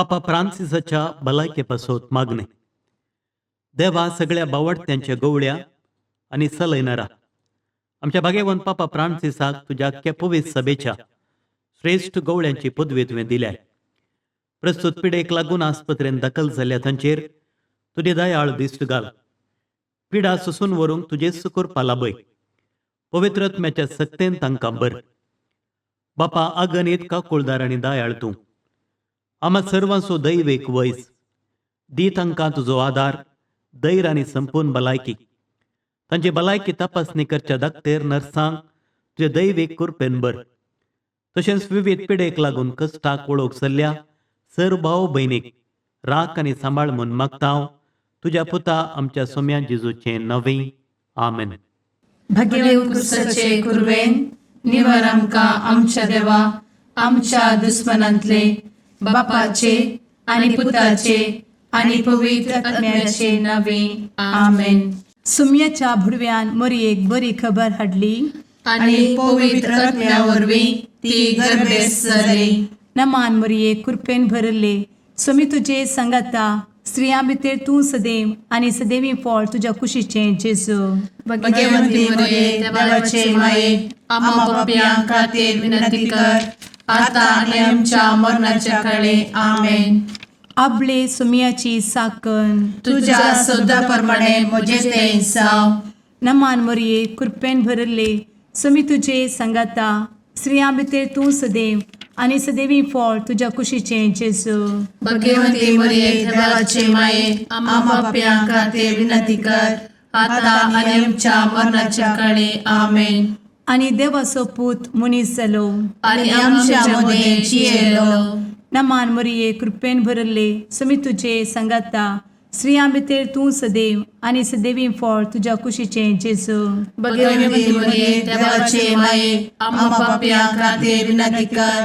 पापा फ्रांसिसाच्या भलायके पासत मागणें. देवा सगळ्या बावडत्यांच्या गवळ्या आनी सलयनारा आमच्या भागेवन पापा फ्रांसिसाक तुज्या पवित्र सभेच्या श्रेश्ठ गवळ्यांची पदवी तुवें दिल्या. प्रस्तुत पिडेक लागून आस्पत्रेन दाखल जाल्ल्या तांचेर तुजी दयाळ दिश्ट घाल. पिडा सोसून व्हरूंक तुजेच करपा लाभय. पवित्र आत्म्याच्या सक्तेन तांकां बर. बापा आगनीत काकुळदार आनी दयाळ तूं आमा सर्वांचो दैवेक वयस दी तांकां तुजो आदार, धैर्य आनी संपूर्ण भलायकी. तांची भलायकी तपासणी करच्या दाक्तेर नर्सांक तुजे दैवीक कृपेन बर. तशेंच विवीध पिडेक लागून कश्टाक वळख जाल्ल्या सर भाव भयणीक राख आनी सांबाळ म्हूण मागता हांव तुज्या पुता आमच्या सोम्या जेजूचें नवें. आमेन. भगेवंत क्रिस्ताचे कुरवेन निवर आमकां आमच्या देवा आमच्या दुस्मनांतले बापाचे आनी पुताचे आनी पवित्र आत्म्याचे नावे. आमेन. सुम्याच्या भुडव्यान मोरयेक बरी खबर हाडली आनी पवित्र आत्म्या वरवीं ती गर्भेस्त जाली. नमान मोरये, कृपेन भरले, स्वामी तुजे सांगाता, स्त्रियां भितर तूं सदैव आनी सदैवी फळ तुज्या कुशीचें जेजू. भगवंती मरिये, देवाचे माये, आम्हा पापयां खातीर विनंती कर, आता आनी आमच्या मरणाच्या काळे. आमेन. आबले सुम्याची साकन. तुझ्या शब्दा प्रमाणे म्हजें तें जावं. नमान मोरये, कृपेन भरले, स्वामी तुजे सांगाता, स्त्रियां भितर तूं सदैव आनी सदैवी फळ तुज्या कुशीचें जेजू. भगवंती मरिये, देवाचे माये, आम्हा पापयां खातीर विनंती कर, आता आनी आमच्या मरणाच्या काळे. आमेन. आनी देवाचो पूत मनीस जालो आनी आमच्या मदें जियेलो. नमान मोरये, कृपेन भरले, स्वामी तुजे सांगाता, स्त्रियां भितर तूं सदैव आनी सदैवी फळ तुज्या कुशीचें जेजू. भगवंती मरिये, देवाचे माये, आम्हा पापयां खातीर विनंती कर,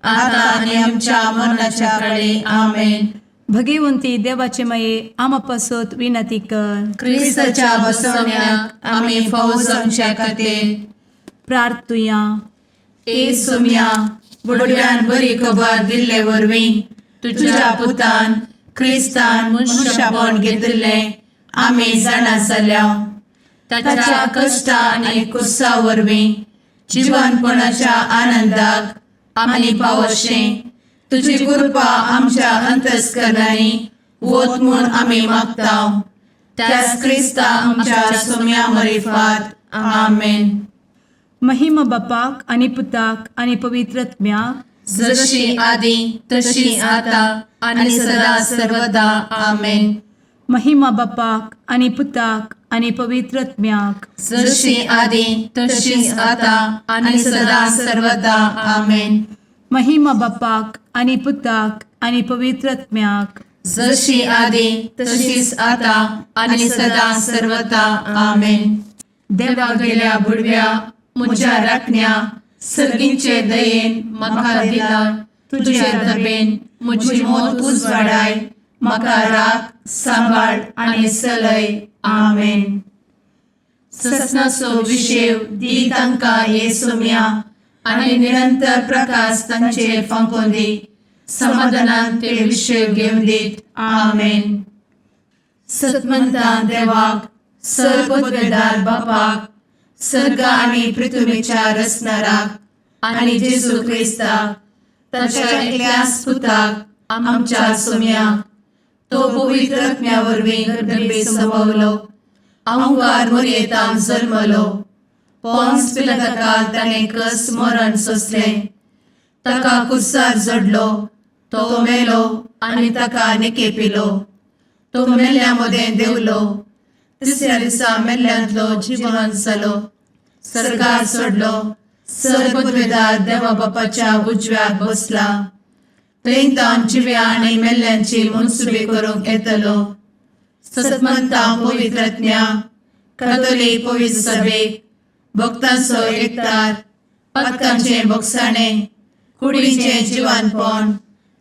आता आनी आमच्या मरणाच्या काळे. आमेन. भगवंती देवाचे माये, आमा पासत विनंती कर. क्रिस्ताच्या बसवण्याक आमी फावो जावच्या खातीर प्रार्थुया. ए सोम्या, बुडव्यान बरी खबर दिल्ले वरवीं तुझ्या पुतान क्रिस्तान मनुष्यपण घेतिल्लें आमी जाणा जाल्या. ताच्या कश्टा आनी कुर्सा वरवीं जिवनपणाच्या आनंदाक आमी पावशें तुजी कृपा आमच्या अंतस्करणांनी वत म्हूण आमी मागता, त्याच क्रिस्ता आमच्या सोम्या मरिफात. आमेन. महिमा बापाक आनी पुताक आनी पवित्र आत्म्याक, जशी आदी तशी आता आनी सदा सर्वदा. आमेन. महिमा बापाक आनी पुताक आनी पवित्र आत्म्याक, जशी आदी तशीच आता आनी सदा सर्वदा. आमेन. महिमा बापाक आनी पुताक आनी पवित्र आत्म्याक, जशी आदी तशीच आता आनी सदा सर्वदा. आमेन. देवा गेल्या बुडव्या म्हज्या राखण्या, सर्गींचे दयेन म्हाका दिला तुजे दबेन म्हजी मोत उजवाडाय, म्हाका राख, सांबाळ आनी सलय. आमेन. ससनाचो विशेव दी तांकां हे सोम्या आनी निरंतर प्रकाश तांचेर फांकोवन दी, समाधानान ते विशेव घेवन दीत. आमेन. सतमंतान देवाक, सर पदवेदार बापाक, सर्ग आनी पृथ्वीच्या रचणाराक आनी जेजू क्रिस्ताक ताच्या एकल्याच पुताक आमच्या सोम्याक, तो पवित्र आत्म्या वरवीं गर्भे संभवलो, अंकार मोरयेतान जल्मलो, पोन्स पिलाताकाल ताणें कस मरण सोंसलें, ताका कुर्सार जडलो, तो मेलो आनी ताका निकेपिलो, तो मेल्ल्या मदें देंवलो, तिसऱ्या दिसा मेल्ल्यांतलो जिवन जालो, सर्गार चडलो, सर पदवेदार देवा बापाच्या उजव्याक बसला, थंय तावन जिव्या आनी मेल्ल्यांची मनसुबी करूंक येतलो. सतमंता पवित्र आत्म्या, कातोलीक पवित्र सभेक, भक्तांचो एकतार, पातकांचें बोगसाणें, कुडीचें जिवानपण,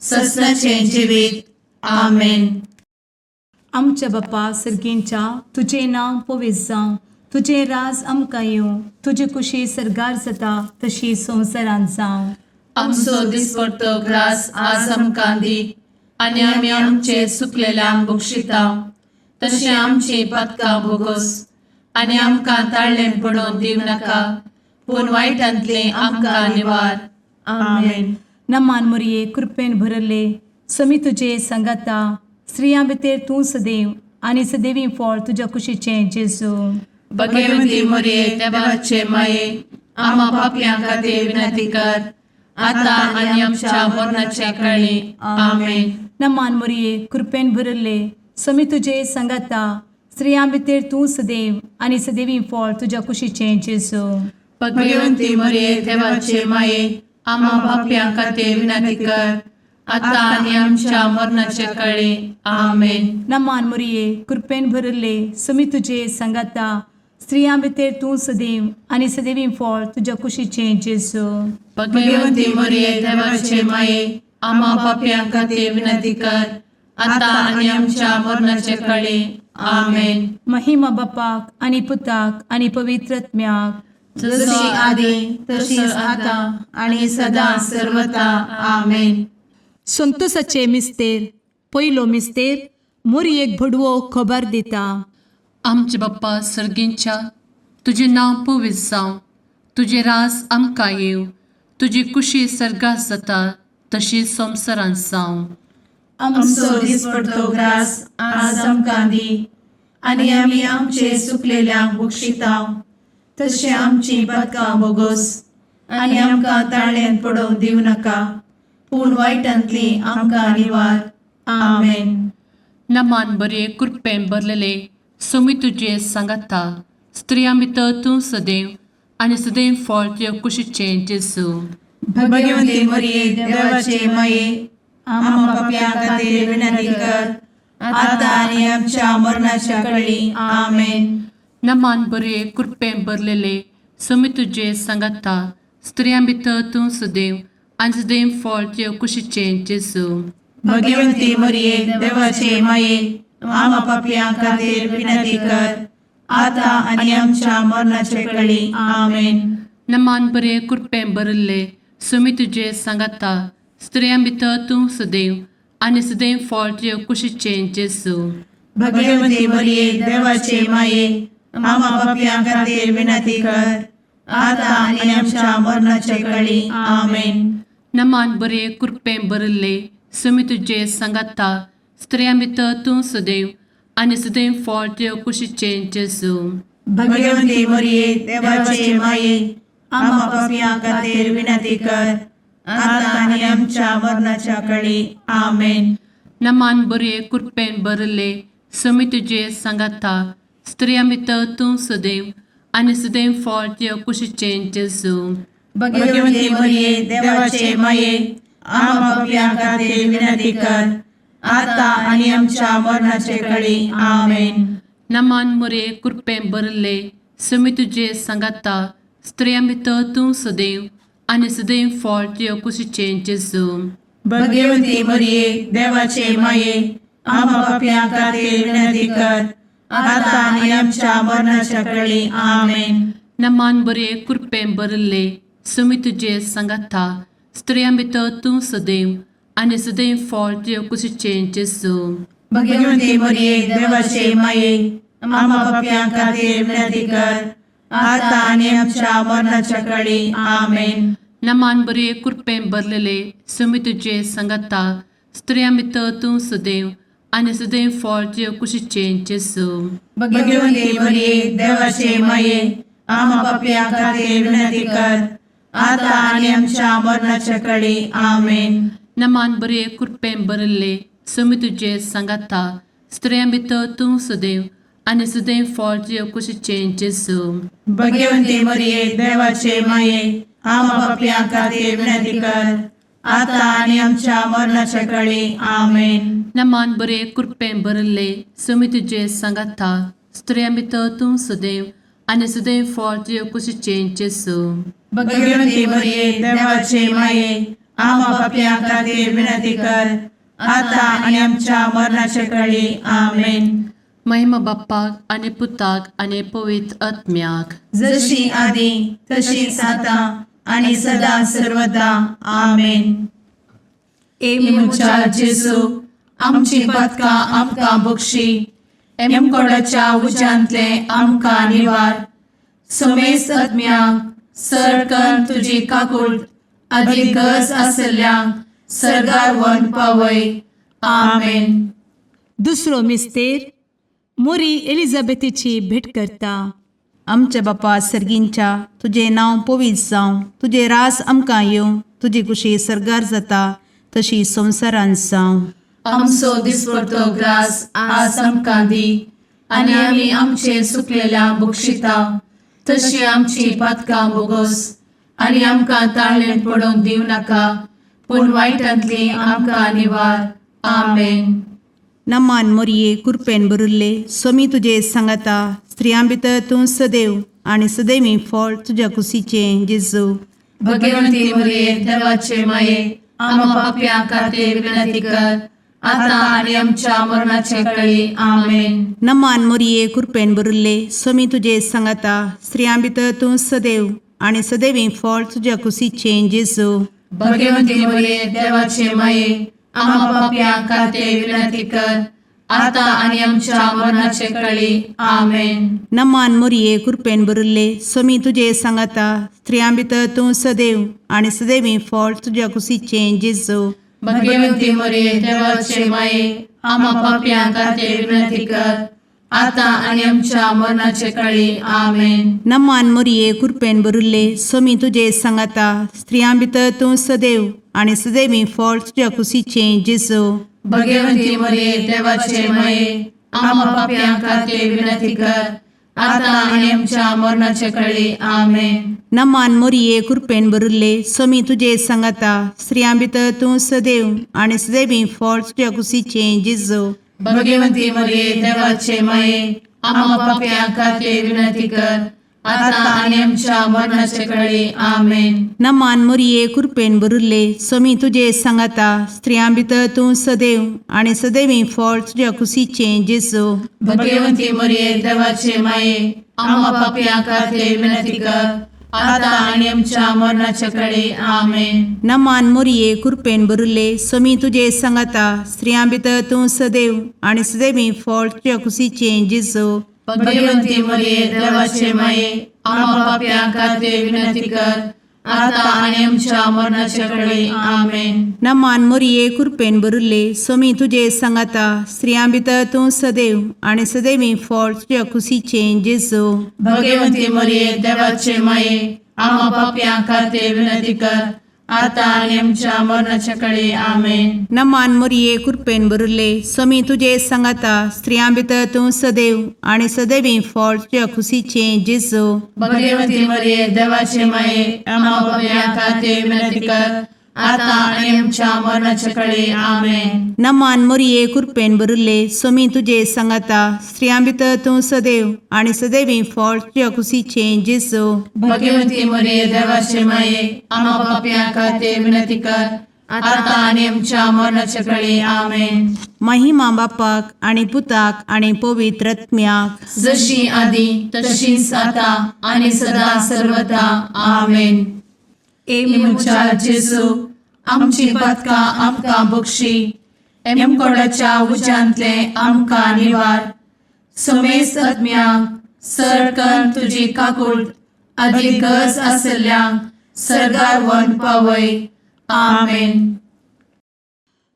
ससनाचें जिवीत. आमेन. आमच्या बापा सर्गींच्या, तुजें नांव पवित्र जावं, तुजें राज आमकां येवं, तुजी कुशी सर्गार जाता तशी संवसारांत जावं. आमचो दिसपडतो ग्रास आज आमकां दी आनी आमी आमचे सुकलेल्यांक बक्षिता तशें आमची पदकां भोगोस आनी आमकां ताळ्ळें पडोवन दिवं नाका पूण वायटांतलें आमकां निवार. आमेन. नमान मोरये कृपेन भरले समी तुजे सांगाता स्त्रियां भितर तूं सदैव आनी सदैवी फळ तुज्या कुशीचें जेजू. भगवती मोरये देवाचे माये आमा पापयां खातीर विनंती कर आतां आनी आमच्या मरणाच्या काळी. आमेन. नमान मोरये कृपेन भरले समी तुजे सांगाता स्त्रियां भितर तूं सदैव आनी सदैवी फळ तुज्या कुशीचें जेजू. भगवती मोरये देवाचे माये आमा पापयां खातीर विनंती कर आतां आनी आमच्या मरणाच्या काळी. आमेन. नमान मोरये कृपेन भरले समी तुजे सांगाता स्त्रियां भितर तूं सदैव आनी सदैवी फळ तुज्या कुशीचें जेजू. भगवती मोरये देवाचे माये आमा पापयां खातीर विनंती कर आतां आनी आमच्या मरणाच्या काळी. आमेन. महिमा बापाक आनी पुताक आनी पवित्र आत्म्याक जशी आदी तशीच आतां आनी सदां सर्वता. आमेन. संतोसाचे मिस्तेर पयलो मिस्तेर मोरयेक भडवो खबर दिता. आमचे बाप्पा सर्गींच्या तुजें नांव पवित्र जावं, तुजें रास आमकां येवं, तुजी कुशी सर्गात जाता तशी संवसारांत जावं. आमचो दिसपडतो ग्रास आज आमकां दी आनी आमी आमचे सुकलेल्यांक बक्षिता तशें आमची पदकां भोगोस आनी आमकां ताळ्ळेंत पडोवंक दिवं नाका पूण वायटांतली आमकां निवार. आमेन. नमान बरे कृपेन भरलेले सोमी तुजे सांगाता स्त्रियां भितर तूं सदैव आनी सदैव फळ तुज्या कुशीचें जेजू. भगवती मोरये देवाचे माये आमा पापयां खातीर विनंती कर आतां आनी आमच्या मरणाच्या कळी. आमेन. नमान बरे कृपेन भरलेले सोमी तुजे सांगाता स्त्रियां भितर तूं सदैव आनी सदैव फळ तुज्या कुशीचें जेजू. भगवती मोरये देवाचे माये आमा पापयां खातीर विनंती कर आतां आनी आमच्या मरणाच्या कळी. आमेन. नमान बरे कृपेन भरिल्ले सोमी तुजे सांगाता स्त्रियां भितर तूं सदैव आनी सदैव फळ तुज्या कुशीचें जेजू. भगवती मोरये देवाचे माये आमा पापयां खातीर विनंती कर आतां आनी आमच्या मरणाच्या कळी. आमेन. नमान बरे कृपेन भरिल्ले सोमी तुजे सांगाता स्त्रियां भितर तूं सदैव आनी सदैव फळ तुज्या कुशीचें जेजू. भगवती मोरये देवाचे माये आमा पापयां खातीर विनंती कर आतां आनी आमच्या मरणाच्या कळी. आमेन. नमान बरे कृपेन भरिल्ले सोमी तुजे सांगाता स्त्रियां भितर तूं सदैव आनी सदैव फळ तुज्या कुशीचें जेजू. भगवती मोरये देवाचे माये आमा पापयां खातीर विनंती कर आतां आनी आमच्या मरणाचे कळी. आमेन. नमान मोरये कृपेन भरिल्ले सोमी तुजे सांगाता स्त्रियां भितर तूं सदैव आनी सदैव फळ तुज्या कुशीचें जेजू. भगवती मोरये देवाचे माये आमा पापयां खातीर विनंती कर आतां आनी आमच्या मरणाच्या कळी. आमेन. नमान बरे कृपेन भरिल्ले सोमी तुजे सांगाता स्त्रियां भितर तूं सदैव आनी सदैव फळ तुज्या कुशीचें जेजू. भगवती मोरये देवाचे माये आमा पापयां खातीर विनंती कर आतां आनी आमच्या मरणाच्या कळी. आमेन. नमान बरे कृपेन भरलेले सोमी तुजे सांगाता स्त्रियां भितर तूं सदैव आनी सदैव फळ तुज्या कुशीचें जेजू. भगवती मोरये देवाचे माये आमा पापयां खातीर विनंती कर आतां आनी आमच्या मरणाच्या कळी. आमेन. नमान बरे कृपेन भरिल्ले सोमी तुजे सांगाता स्त्रियां भितर तूं सदैव आनी सदैव फळ तुज्या कुशीचें जेजू. भगवती मोरये देवाचे माये आमा पापयां खातीर विनंती कर आतां आनी आमच्या मरणाच्या कळी. आमेन. नमान बरे कृपेन भरिल्ले सोमी तुजे सांगाता स्त्रियां भितर तूं सदैव आनी सदैव फळ तुज्या कुशीचें जेजू. भगवती मोरये देवाचे माये आमा पापयां खातीर विनंती कर आतां आनी आमच्या मरणाच्या कळी. आमेन. महिमा बाप्पाक आनी पुताक आनी पवित्र आत्म्याक जशी आदी तशीच आतां आनी सदां सर्वदा. आमेन. ए म्हज्या जेजू आमची पदकां आमकां बक्षी एमकोडाच्या उज्यांतले आमकां निवार समेस्त आत्म्यांक सरकन तुजी काकूट आदी गरज आसल्ल्यांक सरगार वन पावय. आमेन. दुसरो मिस्तेर मोरी एलिझाबेथीची भेट करता. आमच्या बापा सर्गींच्या तुजें नांव पवित्र जावं, तुजें रास आमकां येवं, तुजी कुशी सर्गार जाता तशी संवसारांत जावं. आमचो दिसपडतो ग्रास आज आमकां दी आनी आमी आमचे सुकलेल्या बक्षिता तशी आमची पातकां बोगोस आनी आमकां ताळणेंत पडोवंक दिवं नाका पूण वायटांतली आमकां निवार. आमेन. नमान मोरये कुरपेन भरिल्ले सोमी तुजे सांगाता, स्त्रियां भितर तूं सदैव आनी सदैवी फळ तुज्या कुशीचें जेजू. भगवंती मोरये देवाचे माये आमा पापयां खातीर विनंती कर आतां आनी आमच्या मरणाचे कळी. आमेन. नमान मोरये कुरपेन भरिल्ले सोमी तुजे सांगाता, स्त्रियां भितर तूं सदैव आनी सदैवी फळ तुज्या कुशीचें जेजू. भगवंती मोरये देवाचे माये आमा पापयां खातीर विनंती कर आतां आनी आमच्या मरणाचे कळी. आमेन. नमान मोरये कुरपेन भरिल्ले सोमी तुजे सांगाता, स्त्रियां भितर तूं सदैव आनी सदैवी फळ तुज्या कुशीचें जेजू. भगवंती मोरये देवाचे माये आमा पापयां खातीर विनंती कर आतां आनी आमच्या मरणाचे कळी. आमेन. नमान मोरये कुरपेन भरिल्ले सोमी तुजे सांगाता, स्त्रियां भितर तूं सदैव आनी सदैवी फळ तुज्या कुशीचें जेजू. भगवंती मोरये देवाचे माये आमा पापयां खातीर विनंती कर आतां आनी आमच्या मरणाचे कळी. आमेन. नमान मोरये कुरपेन भरिल्ले सोमी तुजे सांगाता, स्त्रियां भितर तूं सदैव आनी सदैवी फळ तुज्या कुशीचें जेजू. भगवंती मोरये देवाचे माये आमा पापयां खातीर विनंती कर आतां आनी आमच्या मरणाचे कळी. आमेन. नमान मोरये कुरपेन भरिल्ले सोमी तुजे सांगाता, स्त्रियां भितर तूं सदैव आनी सदैवी फळ तुज्या कुशीचें जेजू. भगवंती मोरये देवाचे माये आमा पापयां खातीर विनंती कर आतां आनी आमच्या मरणाचे कळी. आमेन. नमान मोरये कुरपेन भरिल्ले सोमी तुजे सांगाता, स्त्रियां भितर तूं सदैव आनी सदैवी फळ तुज्या कुशीचें जेजू. भगवंती मोरये देवाचे माये आमा पापयां खातीर विनंती कर आतां आनी आमच्या मरणाचे कळी. आमेन. नमान मोरये कुरपेन भरिल्ले सोमी तुजे सांगाता, स्त्रियां भितर तूं सदैव आनी सदैवी फळ तुज्या कुशीचें जेजू. भगवंती मोरये देवाचे माये आमा पापयां खातीर विनंती कर आतां आनी आमच्या मरणाचे कळी. आमेन. नमान मोरये कुरपेन भरिल्ले सोमी तुजे सांगाता, स्त्रियां भितर तूं सदैव आनी सदैवी फळ तुज्या कुशीचें जेजू. भगवंती मोरये देवाचे माये आमा पापयां खातीर विनंती कर आतां आनी आमच्या मरणाचे कळी. आमेन. नमान मोरये कुरपेन भरिल्ले सोमी तुजे सांगाता, स्त्रियां भितर तूं सदैव आनी सदैवी फळ तुज्या कुशीचें जेजू. भगवंती मोरये देवाचे माये आमा पापयां खातीर विनंती कर आतां आनी आमच्या मरणाचे कळी. आमेन. महिमा बापाक आनी पुताक आनी पवित्र आत्म्याक, जशी आदी तशीच आतां आनी सदा सर्वता. आमेन. ए म्हज्या जेजू आमची पदकां आमकां बक्षी एमकोडाच्या उज्यांतले आमकां निवार समेस्त आत्म्यांक सरकन तुजी काकूट आदी गरज आसल्ल्यांक सरगार वन पावय. आमेन.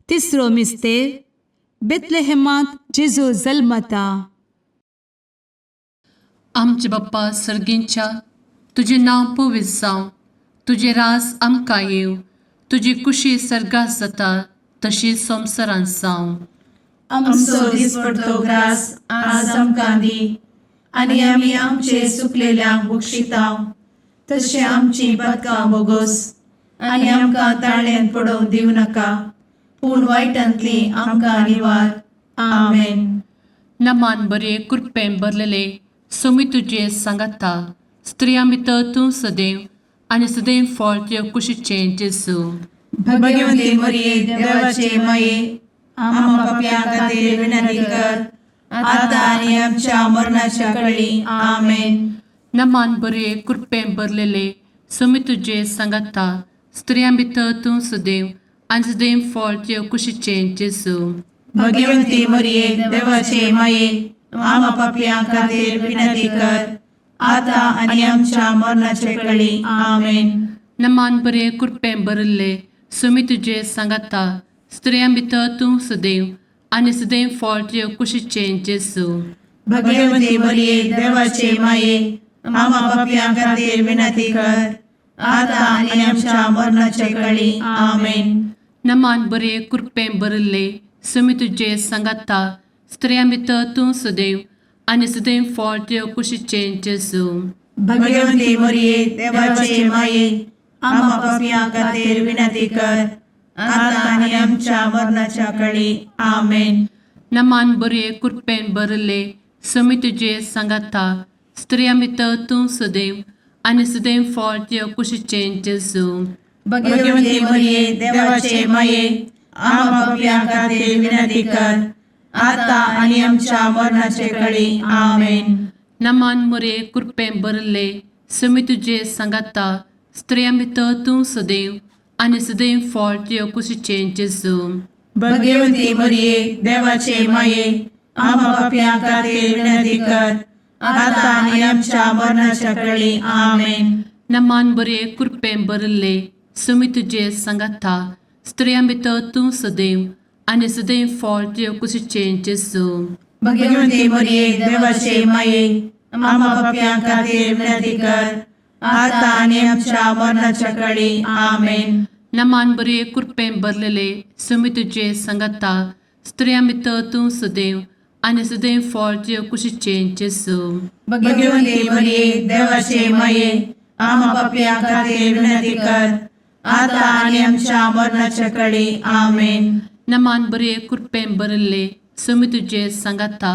तिसरो मिस्तेर बेतलेहेमांत जेजू जल्मता. आमचे बाप्पा सर्गींच्या तुजें नांव पवित्र जावं, तुजें रास आमकां येवं, तुजी कुशी सर्गात जाता तशी संवसारांत जावं. आमचो दिसपडतो ग्रास आज आमकां दी आनी आमी आमचे सुकलेल्यांक बक्षितांव तशें आमची पदकां बोगोस आनी आमकां ताळ्यांत पडोवंक दिवं नाका पूण वायटांतली आमकां निवार. आमेन. नमान बरे कृपेन भरलेले सोमी तुजे सांगाता, स्त्रियां भितर तूं सदैव आनी सदैव फळ तुज्या कुशीचें जेजू. भगवंती मरिये देवाचे माये आमा पापयां खातीर विनंती कर आतां आनी आमच्या मरणाच्या कळी. आमेन. नमान बरे कृपेन भरलेले सोमी तुजे सांगाता, स्त्रियां भितर तूं सदैव आनी सदैव फळ तुज्या कुशीचें जेजू. भगवंती मरिये देवाचे माये आमा पापयां खातीर विनंती कर आतां आनी आमच्या मरणाचे कळी. आमेन. नमान बरे कृपेन भरिल्ले सुमी तुजे सांगाता स्त्रियां भितर तूं सदैव आनी सदैव फळ तुजे कुशीचें जेजू. भगवंती मरिये देवाचे माये आमा पापयां खातीर विनंती कर आतां आनी आमच्या मरणाचे कळी. आमेन. नमान बरे कृपेन भरिल्ले सुमी तुजे सांगाता स्त्रियां भितर तूं सदैव आनी सदैव फळ तुजे कुशीचें जेजू. भगवंती मरिये देवाचे माये आमा पापयां खातीर विनंती कर आतां आनी आमच्या मरणाच्या कळी. आमेन. नमान बरे कृपेन भरिल्ले सुमी तुजे सांगाता स्त्रियां भितर तूं सदैव आनी सदैव फळ तुजे कुशीचें जेजू. भगवंती मरिये देवाचे माये आमा पापयां खातीर विनंती कर आतां आनी आमच्या मरणाचे कळी. आमेन. नमान मरे कृपेन भरिल्ले सुमी तुजे सांगाता स्त्रियां भितर तूं सदैव आनी सदैव फळ तुजे कुशीचें जेजू. भगवंती मरिये देवाचे माये आमा पापयां खातीर विनंती कर आतां आनी आमच्या मरणाच्या कळी. आमेन. नमान बरे कृपेन भरिल्ले सुमी तुजे सांगाता स्त्रियां भितर तूं सदैव आनी सदैव फळ तुजे कुशीचें जेजू. भगवंती मरिये देवाचे माये आमा पापयां खातीर विनंती कर आतां आनी आमच्या मरणाच्या कळी. आमेन. नमान बरे कृपेन भरलेले सुमी तुजे सांगाता स्त्रियां भितर तूं सदैव आनी सदैव फळ तुजे कुशीचें जेजू. भगवंती मरिये देवाचे माये आमा पापयां खातीर विनंती कर आतां आनी आमच्या मरणाच्या कळी. आमेन. नमान बरे कृपेन भरिल्ले सुमी तुजे सांगाता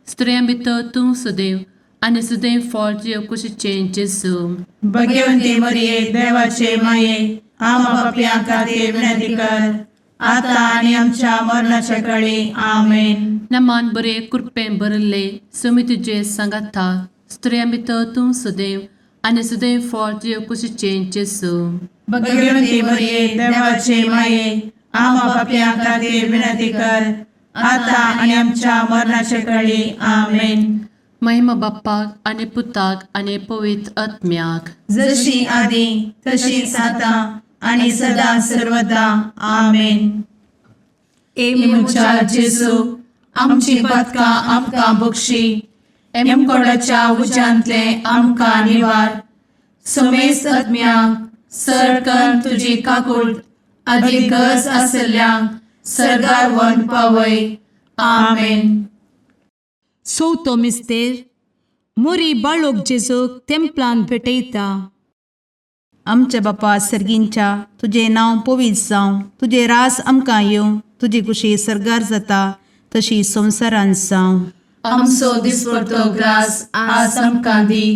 स्त्रियां भितर तूं सदैव आनी सदैव फळ तुजे कुशीचें जेजू. भगवंती मरिये देवाचे माये आमा पापयां खातीर विनंती कर आतां आनी आमच्या मरणाच्या कळी. आमेन. नमान बरे कृपेन भरिल्ले सुमी तुजे सांगाता स्त्रियां भितर तूं सदैव आनी सदैव फळ तुजे कुशीचें जेजू. भगवंती मरिये देवाचे माये आमा पापयां खातीर विनंती कर आतां आनी आमच्या मरणाचे कळी. आमेन. महिमा बाप्पाक आनी पुताक आनी पवित्र आत्म्याक. जशी आदी तशीच आतां आनी सदा सर्वदा. आमेन. ए म्हज्या जेजू आमची पातकां आमकां बक्षी एमकोडाच्या उज्यांतले आमकां निवार समेस्त आत्म्यांक सरकन तुजी काकूट आदी गरज आसल्ल्यांक सरगार व्हरून पावय. आमेन. चवथो मिस्तेर मोरी बाळोक जेजूक तेंपलान भेटयता. आमच्या बापा सर्गींच्या तुजें नांव पवित्र जावं, तुजें राज आमकां येवं, तुजी कुशी सर्गार जाता तशी संवसारांत जावं. आमचो दिसपडतो ग्रास आज आमकां दी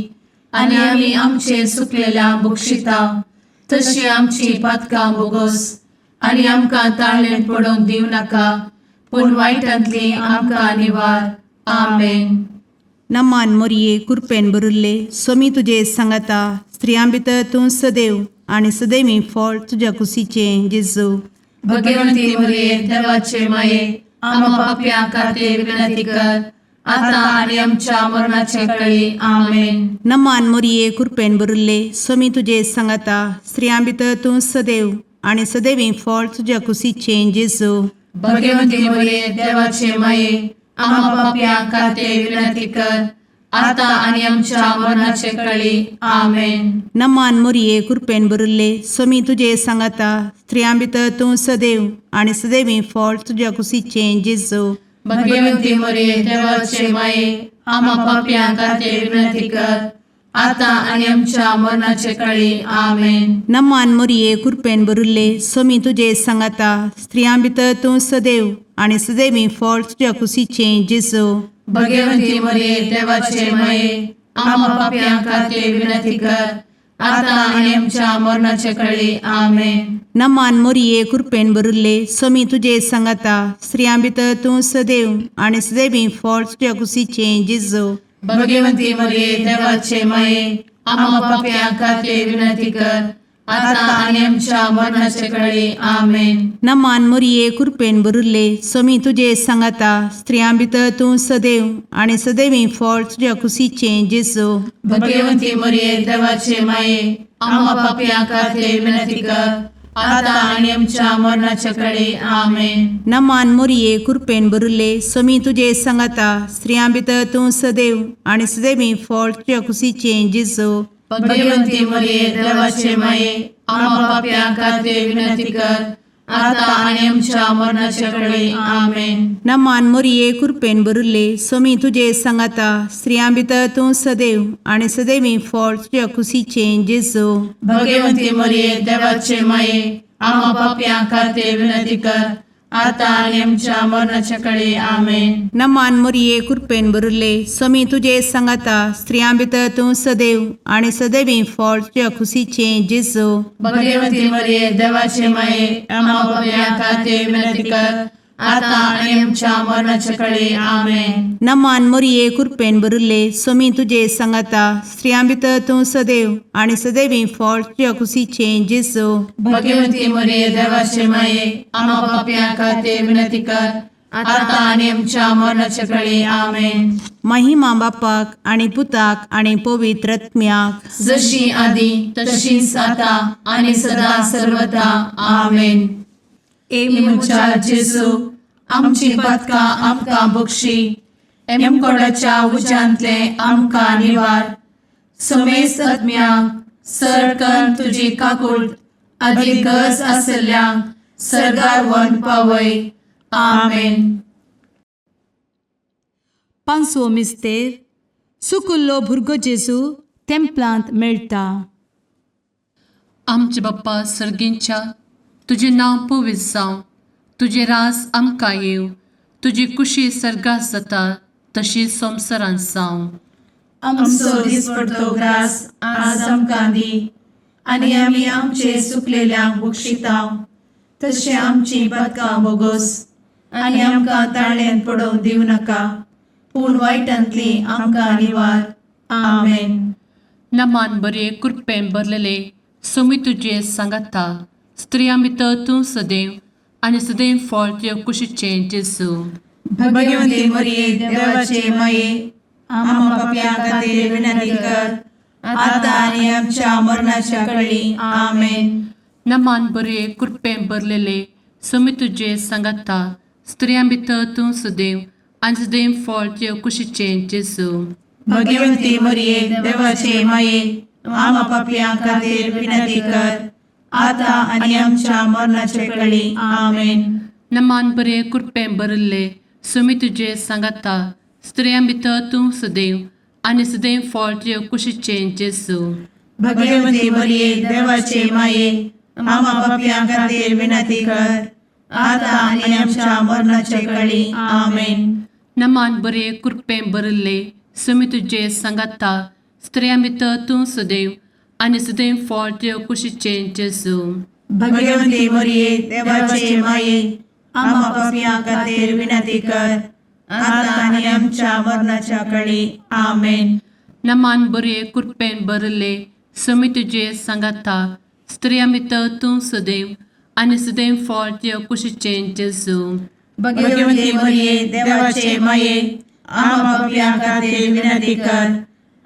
आनी आमी आमचे सुकलेल्या बक्षिता तशी आमची पातकां बोगोस आनी आमकां ताळणेंत पडोवंक दिवं नाका पूण वायटांतली आमकां निवार. आमेन. नमान मोरये कुरपेन भरिल्ले सोमी तुजे सांगाता स्त्रियां भितर तूं सदैव आनी सदैवी फळ तुज्या कुशीचें जेजू. भगवंती मरिये देवाचे माये आमा पापयां खातीर विनंती कर आतां आनी आमच्या मरणाचे कळी. आमेन. नमान मोरये कुरपेन भरिल्ले सोमी तुजे सांगाता स्त्रियां भितर तूं सदैव आनी सदैवी फळ तुज्या कुशीचें जेजू. भगवंती मरिये देवाचे माये आमा पापयां खातीर विनंती कर आतां आनी आमच्या मरणाचे कळी. आमेन. नमान मोरये कुरपेन भरिल्ले सोमी तुजे सांगाता स्त्रियां भितर तूं सदैव आनी सदैवी फळ तुज्या कुशीचें जेजू. भगवंती मरिये देवाचे माये आमा पापयां खातीर विनंती कर आतां आनी आमच्या मरणाचे कळी. आमेन. नमान मोरये कुरपेन भरिल्ले सोमी तुजे सांगाता स्त्रियां भितर तूं सदैव आनी सदैवी फळ तुज्या कुशीचें जेजू. भगवंती मरिये देवाचे माये आमा पापयां खातीर विनंती कर आतां आनी आमच्या मरणाचे कळी. आमेन. नमान मोरये कुरपेन भरिल्ले सोमी तुजे सांगाता स्त्रियां भितर तूं सदैव आनी सदैवी फळ तुज्या कुशीचें जेजू. भगवंती मरिये देवाचे माये आमा पापयां खातीर विनंती कर आतां आनी आमच्या मरणाचे कळे. आमेन. नमान मोरये कृपेन भरिल्ले, स्वामी तुजे सांगाता, स्त्रियां भितर तूं सदैव आनी सदैवी फळ तुज्या कुशीचें जेजू. भगवंती मरिये, देवाचे माये, आम्हा पापयां खातीर विनंती कर, आतां आनी आमच्या मरणाच्या कळे. आमेन. नमान मोरये कृपेन भरिल्ले, स्वामी तुजे सांगाता, स्त्रियां भितर तूं सदैव आनी सदैवी फळ तुज्या कुशीचें जेजू. भगवंती मरिये, देवाचे माये, आम्हा पापयां खातीर विनंती कर, आतां आनी आमच्या मरणाच्या कळे. आमेन. नमान मोरये कृपेन भरिल्ले, स्वामी तुजे सांगाता, स्त्रियां भितर तूं सदैव आनी सदैवी फळ तुज्या कुशीचें जेजू. भगवंती मरिये, देवाचे माये, आम्हा पापयां खातीर विनंती कर, आतां आनी आमच्या मरणाच्या कळे. आमेन. नमान मोरये कृपेन भरिल्ले, स्वामी तुजे सांगाता, स्त्रियां भितर तूं सदैव आनी सदैवी फळ तुज्या कुशीचें जेजू. भगवंती मरिये, देवाचे माये, आम्हा पापयां खातीर विनंती कर, आतां आनी आमच्या मरणाच्या कळे. आमेन. नमान मोरये कृपेन भरिल्ले, स्वामी तुजे सांगाता, स्त्रियां भितर तूं सदैव आनी सदैवी फळ तुज्या कुशीचें जेजू. भगवंती मरिये, देवाचे माये, आम्हा पापयां खातीर विनंती कर, आतां आनी आमच्या मरणाच्या कळे. आमेन. महिमा बापाक आनी पुताक आनी पवित्र आत्म्याक, जशी आदी तशीच आतां आनी सदा सर्वता. आमेन. ए म्हज्या जेजू, आमची पातकां आमकां बक्षी, एमकोडाच्या उज्यांतले आमकां निवार, समेस्त आत्म्यांक सरकन तुजी काकूट आदी गरज आसल्ल्यांक सरगार व्हरून पावय. आमेन. पांचवो मिस्तेर, सुकुल्लो भुरगो जेजू तेंपलांत मेळटा. आमचे बाप्पा सर्गींच्या, तुजें नांव पवित्र जावं, तुजें रास आमकां येवं, तुजी कुशी सर्गात जाता तशी संवसारांत जावं. आमचो दिसपडतो ग्रास आज आमकां दी, आनी आमी आमचे सुकलेल्यांक बक्षितांव, तशें आमची पातकां बोगोस, आनी आमकां ताळ्यान पडोवंक दिवं नाका, पूण वायटांतली आमकां निवार. आमेन. नमान बरे कृपेन भरलेले, स्वामी तुजे सांगाता, स्त्रियां भितर तूं सदैव आनी सदैव फळ तुज्या कुशीचें जेजू. भगवंती मरिये, देवाचे माये, आम्हा पापयां खातीर विनंती कर, आतां आनी आमच्या मरणाच्या कळी. आमेन. नमान बरे कृपेन भरलेले, स्वामी तुजे सांगाता, स्त्रियां भितर तूं सदैव आनी सदैव फळ तुज्या कुशीचें जेजू. भगवंती मरिये, देवाचे माये, आम्हा पापयां खातीर विनंती कर, आतां आनी आमच्या मरणाच्या कळी. आमेन. नमान बरे कृपेन भरिल्ले, स्वामी तुजे सांगाता, स्त्रियां भितर तूं सदैव आनी सदैव फळ तुज्या कुशीचें जेजू. भगवंती मरिये, देवाचे माये, आम्हा पापयां खातीर विनंती कर, आतां आनी आमच्या मरणाच्या कळी. आमेन. नमान बरे कृपेन भरिल्ले, स्वामी तुजे सांगाता, स्त्रियां भितर तूं सदैव आनी सदैव फळ तुज्या कुशीचें जेजू. भगवंती मरिये, देवाचे माये, आम्हा पापयां खातीर विनंती कर, आतां आनी आमच्या मरणाच्या कळी. आमेन. नमान बरे कृपेन भरिल्ले, स्वामी तुजे सांगाता, स्त्रियां भितर तूं सदैव आनी सदैव फळ तुज्या कुशीचें जेजू. भगवंती मरिये, देवाचे माये, आम्हा पापयां खातीर विनंती कर,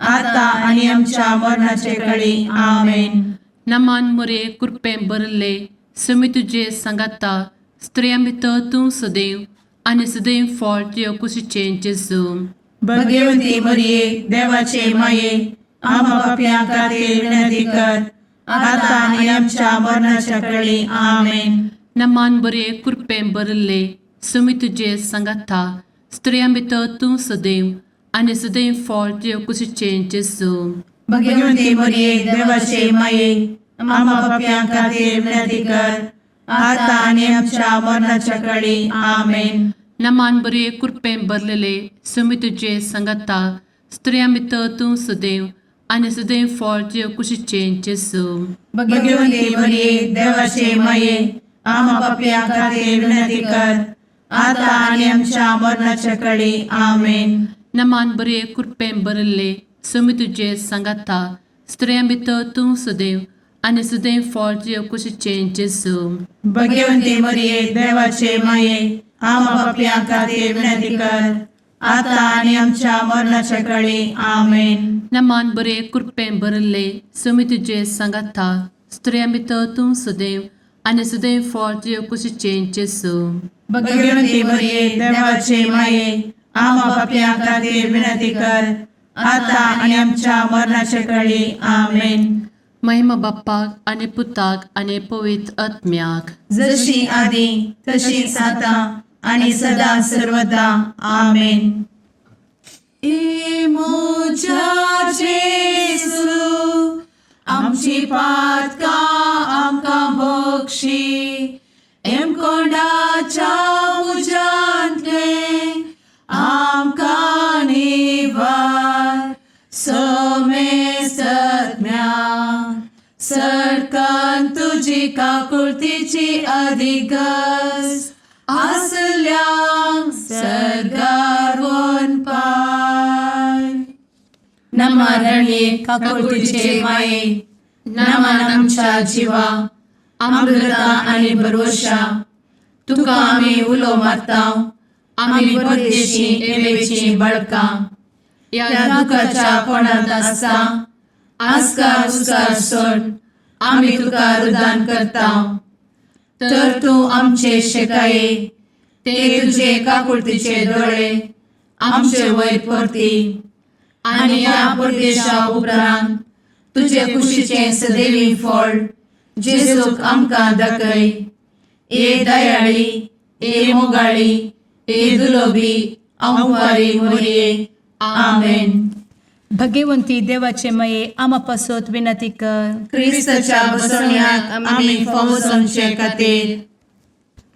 आतां आनी आमच्या मरणाचे कळी. आमेन. नमान मोरे कृपेन भरिल्ले, स्वामी तुजे सांगाता, स्त्रियां भितर तूं सदैव आनी सदैव फळ तुज्या कुशीचें जेजू. भगवंती मरिये, देवाचे माये, आम्हा पापयां खातीर विनंती कर, आतां आनी आमच्या मरणाच्या कळी. आमेन. नमान बरे कृपेन भरिल्ले, स्वामी तुजे सांगाता, स्त्रियां भितर तूं सदैव आनी सदैव फळ तुज्या कुशीचें जेजू. भगवंती मरिये, देवाचे माये, आम्हा पापयां खातीर विनंती कर, आतां आनी आमच्या मरणाच्या कळी. आमेन. नमान बरे कृपेन भरलेले, स्वामी तुजे सांगाता, स्त्रियां भितर तूं सदैव आनी सदैव फळ तुज्या कुशीचें जेजू. भगवंती मरिये, देवाचे माये, आम्हा पापयां खातीर विनंती कर, आतां आनी आमच्या मरणाच्या कळी. आमेन. नमान बरे कृपेन भरिल्ले, स्वामी तुजे सांगाता, स्त्रियां भितर तूं सदैव आनी सदैव फळ तुजे कुशीचें जेजू. भगवंती मरिये देवाचे माये आमा पापयां खातीर विनंती कर आता आनी आमच्या मरणाच्या कळी. आमेन. नमान बरे कृपेन भरिल्ले सुमी तुजे सांगाता स्त्रियां भितर तूं सदैव आनी सदैव फळ तुजे कुशीचें जेजू. भगवंती मरिये देवाचे माये आमा पापयां खातीर विनंती कर आता आनी आमच्या मरणाच्या कळी. आमेन. महिमा बाप्पाक आनी पुताक आनी पवित्र आत्म्याक. जशी आदी तशीच आता आणि सदा सर्वदा. आमेन. ए म्हज्या जेजू आमची पातकां आमकां बक्षी एमकोंडाच्या उज्यांतलें आमकां निवार समेस्तज्ञा सरकान तुजी काकुळतीची अधिगस आसल्यांक सर्गार वनपाय. नमरणे काकुळतीचे माये नमन आमच्या जिवा अमृता आनी भरवशा तुका आमी उलो मारता आमी परदेशी एवेची बळकां ह्या दुखाच्या कोणांत आसता आस्कार उस्कार सोड आमी तुका रुदान करता तर तूं आमचे शेकाये ते तुजे काकुळतीचे दोळे आमचे वयर परती आनी ह्या परदेशा उपरांत तुजे कुशीचें सदैवी फळ जेजूक आमकां दाखय. ए दयाळी ए मोगाळी ए दुलोबी अंवारी मोरये. आमेन. भगवंती देवाचे मये आमा पासत विनंती कर. क्रिस्ताच्या बसवण्याक आमी फावो जावचे खातीर.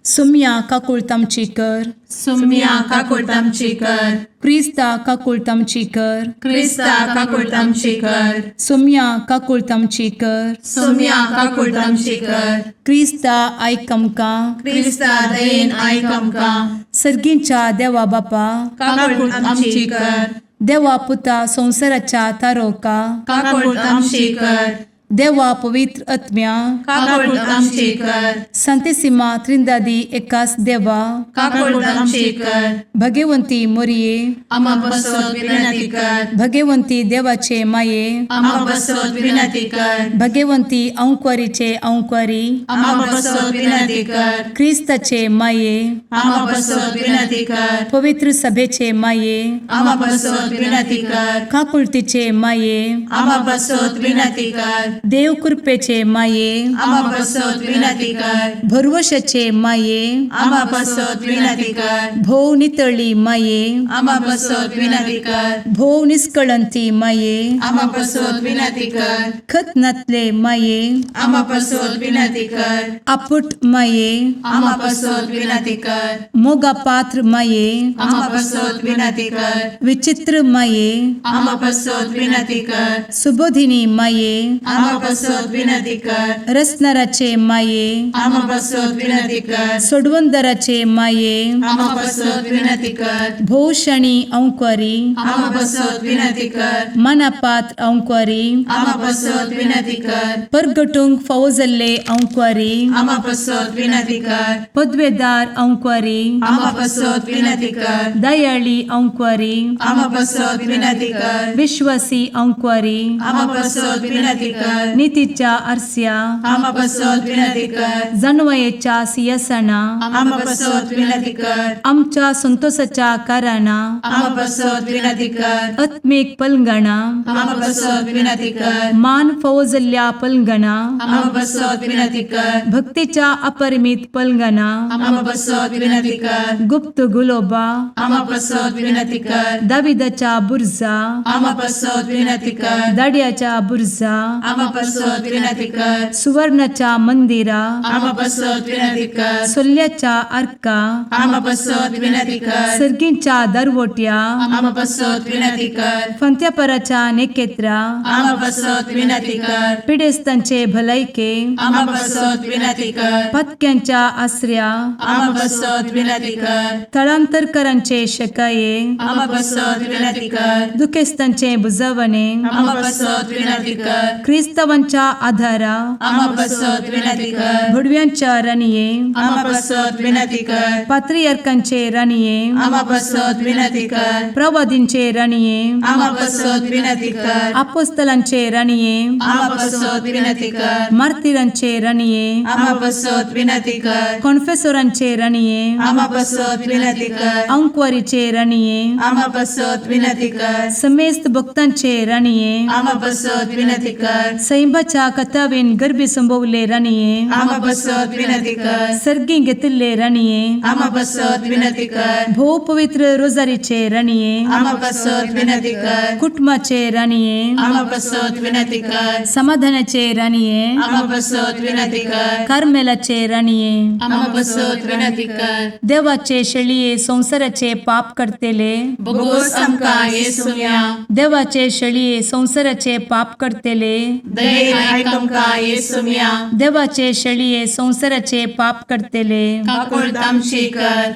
सुम्या काकुळत आमची कर. सुम्या काकुळत आमची कर. क्रिस्ता काकुळत आमची कर. क्रिस्ता काकुळत आमची कर. सुम्या काकुळत आमची कर. सुम्या काकुळत आमची कर. क्रिस्ता आयक आमकां. क्रिस्ता दयेन आयक आमकां. सर्गींच्या देवा बापा काकुळत आमची कर. देवा पुता संवसाराच्या तारोका काकुळत आमची कर. देवा पवित्र आत्म्या काकुळत आमची कर. सांतेसिमा त्रिंदादी एकास देवा काकुळत आमची कर. भगवंती मोरये आमा पासत विनंती कर. भगवंती देवाचे माये आमा पासत विनंती कर. भगवंती अंकुरीचे अंकुरी आमा पासत विनंती कर. क्रिस्ताचे माये आमा पासत विनंती कर. पवित्र सभेचे माये आमा पासत विनंती कर. काकुळतीचे माये आमा पासत विनंती कर. देव कृपेचे माये आमा पासत विनंती कर. भरवशाचे माये आमा पासत विनंती कर. भोव नितळी माये आमा पासत विनंती कर. भोव निस्कळंती माये आमा पासत विनंती कर. खत नातले माये आमा पासत विनंती कर. आपुट माये आमा पासत विनंती कर. मोगा पात्र माये आमा पासत विनंती कर. विचित्र माये आमा पासत विनंती कर. सुबोधिनी माये आमा पासत विनंती कर. रसनाराचे माये आमा पासत विनंती कर. सोडवंदराचे माये आमा पासत विनंती कर. भोवशणी अंकुरी आमा पासत विनंती कर. मनापात्र अंकुरी आमा पासत विनंती कर. परगटूंक फावो जाल्ले अंकुरी आमा पासत विनंती कर. पदवेदार अंकुरी आमा पासत विनंती कर. दयाळी अंकुरी आमा पासत विनंती कर. विश्वासी अंकुरी आमा पासत विनंती कर. नितीच्या आरस्या आमा पासत विनंती कर. जानवयेच्या सिंहासना आमा पासत विनंती कर. आमच्या संतोषाच्या कारणा आमा पासत विनंती कर. आत्मीक पलंगणा आमा पासत विनंती कर. मान फावो जाल्ल्या पलंगणा आमा पासत विनंती कर. भक्तीच्या अपरिमित पलंगणा आमा पासत विनंती कर. गुप्त गुलोबा आमा पासत विनंती कर. दाविदाच्या बुर्जा आमा पासत विनंती कर. दाड्याच्या बुर्जा आमा पासत विनंती कर. सुवर्णाच्या मंदिरा आमा पासत विनंती कर. सोल्ल्याच्या आर्का आमा पासत विनंती कर. सर्गींच्या दरवट्या आमा पासत विनंती कर. फंत्यापराच्या नेकेत्रा आमा पासत विनंती कर. पिडेस्तांचे भलायके आमा पासत विनंती कर. पातक्यांच्या आसऱ्या आमा पासत विनंती कर. थळांतरकरांचे शकाये आमा पासत विनंती कर. दुखेस्तांचे बुजवणे आमा पासत विनंती कर. क्रिस्ताचे क्रिस्तांवांच्या आधारा, आमा पासत विनंती कर। भुडव्यांच्या राणये, आमा पासत विनंती कर। पात्रियार्कांचे राणये, आमा पासत विनंती कर। प्रवादींचे राणये, आमा पासत विनंती कर। आपोस्तलांचे राणये, आमा पासत विनंती कर। मार्तीरांचे राणये, आमा पासत विनंती कर। कॉन्फेसोरांचे राणये, आमा पासत विनंती कर। अंकवारीचे राणये, आमा पासत विनंती कर। समेस्त भक्तांचे राणये, आमा पासत विनंती कर। सैंबाच्या कथावेन गर्भी संभवले राणये, आमा पासत विनंती कर। सर्गी घेतिल्ले राणये, आमा पासत विनंती कर। भोव पवित्र रोजारीचे राणये, आमा पासत विनंती कर। कुटुंबाचे राणये, आमा पासत विनंती कर। समाधानाचे राणये, आमा पासत विनंती कर। कार्मेलाचे राणये, आमा पासत विनंती कर। देवाचे शेळये संवसाराचे पाप करतेले, बोगोस आमकां येसुम्या। देवाचे शेळये संवसाराचे पाप करतेले, दयेन आयक आमकां येसुम्या। देवाचे शेळये संवसाराचे पाप करतेले, काकुळट आमची कर।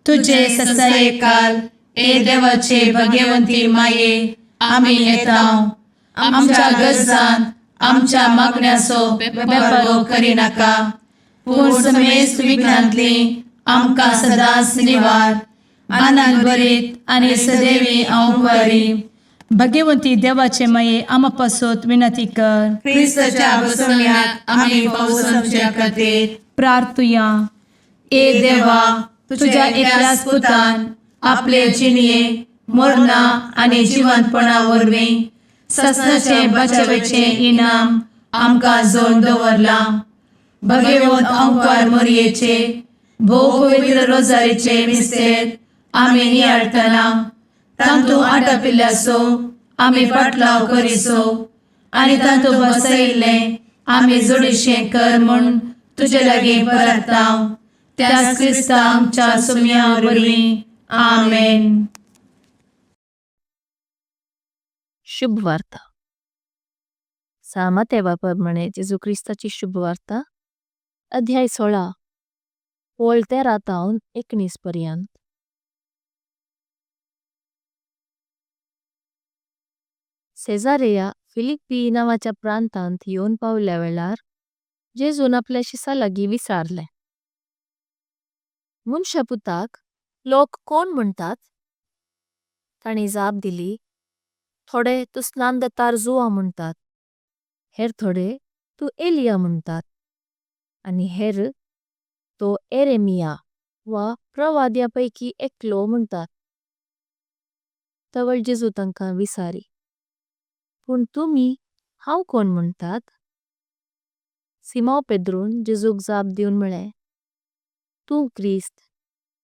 तुझे तुझे ससायकाल ए देवाचे भगवंती माये, आमी येता आमच्या गरजान आमच्या मागण्याचो बेपारो करिनाका, पूण समेस्त विघ्नांतली आमकां सदांच निवार। आनंद भरीत आनी सदैवी अंकुरी भगवंती देवाचे माये, आमा पासत विनंती कर। क्रिस्ताच्या बसवण्यात आमी पावसांच्या खातीर प्रार्थुया। ए देवा, तुझ्या एकल्याच पुतान आपले जिणये मरणा आनी जिवंतपणा वरवीं ससनाचे बचावेचे इनाम आमकां जोड दवरलां। भगवंत अंकार मोरयेचे भोव पवित्र रोजारीचे मिस्तेर आमी नियाळटना तांतू आटापिल्ल्याचो आमी पाटलाव करिसो आनी तांतू बसयिल्लें आमी जोडीशें कर म्हूण तुजे लागीं परताव त्याच क्रिस्ता आमच्या सुम्या वरवीं। आमेन। शुभवार्ता। सामातेवा प्रमाणे जेजू क्रिस्ताची शुभवार्ता, अध्याय 16, ओळ 13 तावन 19 पर्यंत। सेजारेया फिलिप्पी नावाच्या प्रांतांत येवन पावल्या वेळार जेजून आपल्या शिसालागी विचारले, मुनशापुताक लोक कोण म्हणतात? ताणी जाप दिली, थोडे तू स्नान देतार जुवा म्हणतात, हेर थोडे तू एलिया म्हणतात, आणि हेर तो एरेमिया वा प्रवाद्या पैकी एकलो म्हणतात। तवळ जेजू तांका विसारी, पण तुमी हांव कोण म्हणतात? सिमाव पेद्रून जेजूक जाप दिवन म्हळे, तू क्रिस्त,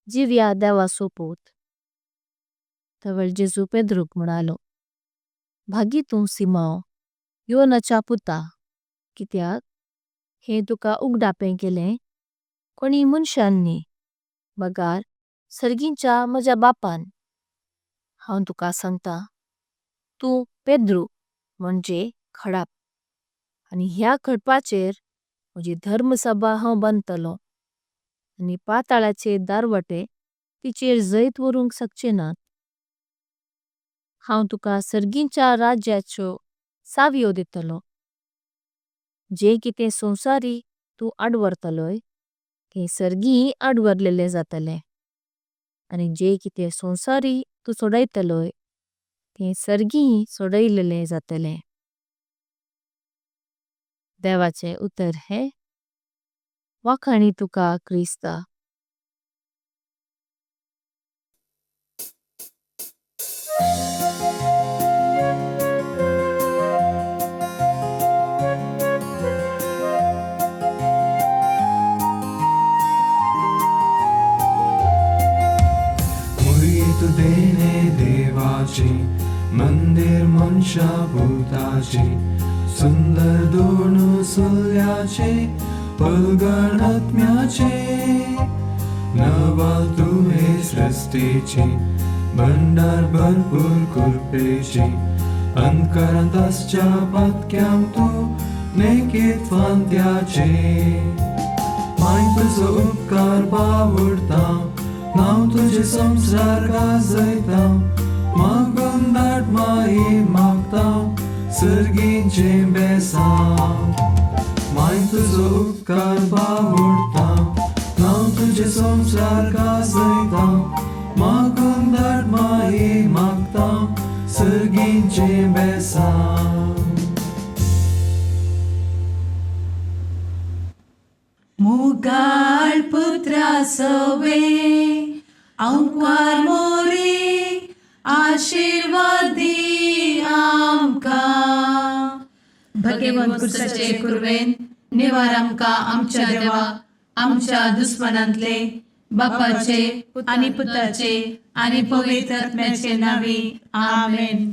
जिव्या देवाचो पूत। तवळ जेजू पेद्रूक म्हणालो, भागी तू सिमाव, योनाच्या पुता, कित्याक हे तुका उगडापें केलें कोणी मुनशान न्ही, बगार सर्गिंच्या मज्या बापान। हांव तुका सांगता, तू पेद्रू म्हणजे खडाप, आणि ह्या खडपाचेर मजी धर्मसभा हांव बांदतलो, आणि पाताळाचे दारवटे तिचेर जैत वरुंक सकचे नात। हांव तुका सर्गिंच्या राज्याचो सावियो दितलो, जे किते संसारी तू आडवर्तलोय ते सर्गी आडवर्लेले जातले, आणि जे किते संसारी तू सोडायतलोय ते सर्गी सोडायलेले जातले। देवाचे उतर हे वाखाणी तुका क्रिस्ता। मुरीत देणे देवाचे मंदिर मनशा भूताचे सुंदर दोन सुल्याचे पलगणात्म्याचे नवाल तुहे सृष्टीचे भंडार भरपूर कृपेचे अंतकरांत आसच्या पातक्यांक तूं नेकीत फांत्याचे माय तुजो उपकार बावडता नांव तुजें संवसार गाजयता मागून धाड माई मागता सर्गींचें बेसांव. माय तुजो उपकार बावडटा, नांव तुजें संवसार गाजयता, मागून धाड माये मागता सर्गींचें बेसांव. मुगाळ पुत्रा सवे आंकवार मोरे आशिर्वाद दी आमकां. भगेवन कुर्साचे कुरवेन निवार आमकां आमच्या देवा आमच्या दुस्मानांतले बापाचे आनी पुताचे आनी पवित्र आत्म्याचे नांवी आमेन.